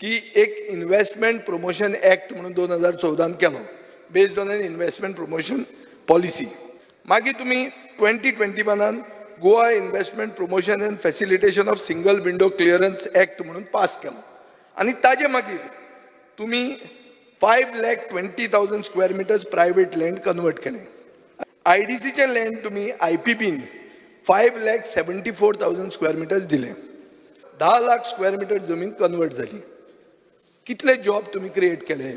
की एक investment promotion act म्हणून 2014न केलो, based on an investment promotion policy. मागीर तुमी 2021नान Goa Investment Promotion and Facilitation of Single Window Clearance Act म्हणून पास केलो आनी ताजे मागीर तुमी 5,20,000 square meters private land convert केलें. आयडीसीचें लँड तुमी आयपीपीन 5,74,000 square meters दिलें. 10 लाख स्क्वेअर मिटर जमीन कन्वर्ट जाली. कितले जॉब तुमी क्रिएट केले?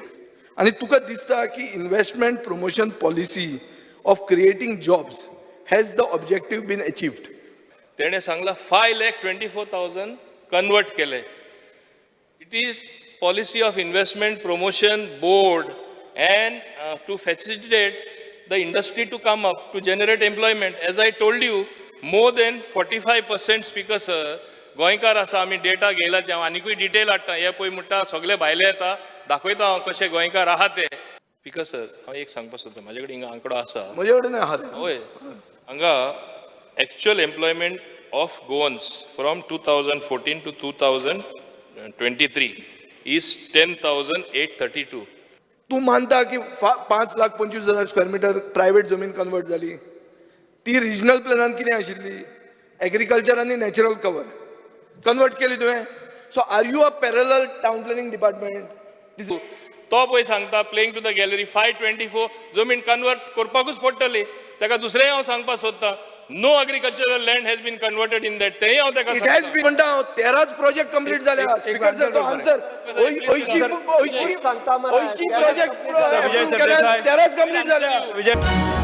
आनी तुका दिसता की investment promotion policy of creating jobs has the objective been achieved? तेणें सांगला 5,24,000 कन्वर्ट केले. It is policy of Investment Promotion Board and to facilitate the industry to come up to generate employment. As I told you, more than 45%, Speaker sir, गोंयकार आसा. आमी data घेयला ते हांव आनिकूय detail हाडटा. हे पळय म्हणटा, सगळे भायले येता, दाखयता हांव कशे गोंयकार आहा ते. स्पीकर सर, हांव एक सांगपाक सोदता, म्हाजे कडेन हिंगा आंकडो आसा. म्हजे कडेन आहा रे. हय, हांगा actual employment of Goans from 2014 to 2023 is 10,832. तूं मानता की 5,25,000 स्क्वेअर मिटर प्रायव्हेट जमीन कन्वर्ट जाली? ती रिजनल प्लॅनान कितें आशिल्ली? एग्रीकल्चर आनी नॅचरल कवर कन्वर्ट केली तुवें. So are you a parallel town planning department? तो पळय सांगता, playing to the gallery, 524 जमीन कन्वर्ट करपाकूच पडटली ताका. दुसरें हांव सांगपाक सोदता, no agricultural land has been converted in that. तेंय हांव ताका it has सांगता. बीन म्हणटा हांव, 13च प्रोजेक्ट कंप्लीट जाल्या. स्पीकर सर, तो आन्सर अंयशीं अंयशीं सांगता मरे, 80 तेराच प्रोजेक्ट complete जाल्या. 13च कंप्लीट जाल्या. विजय.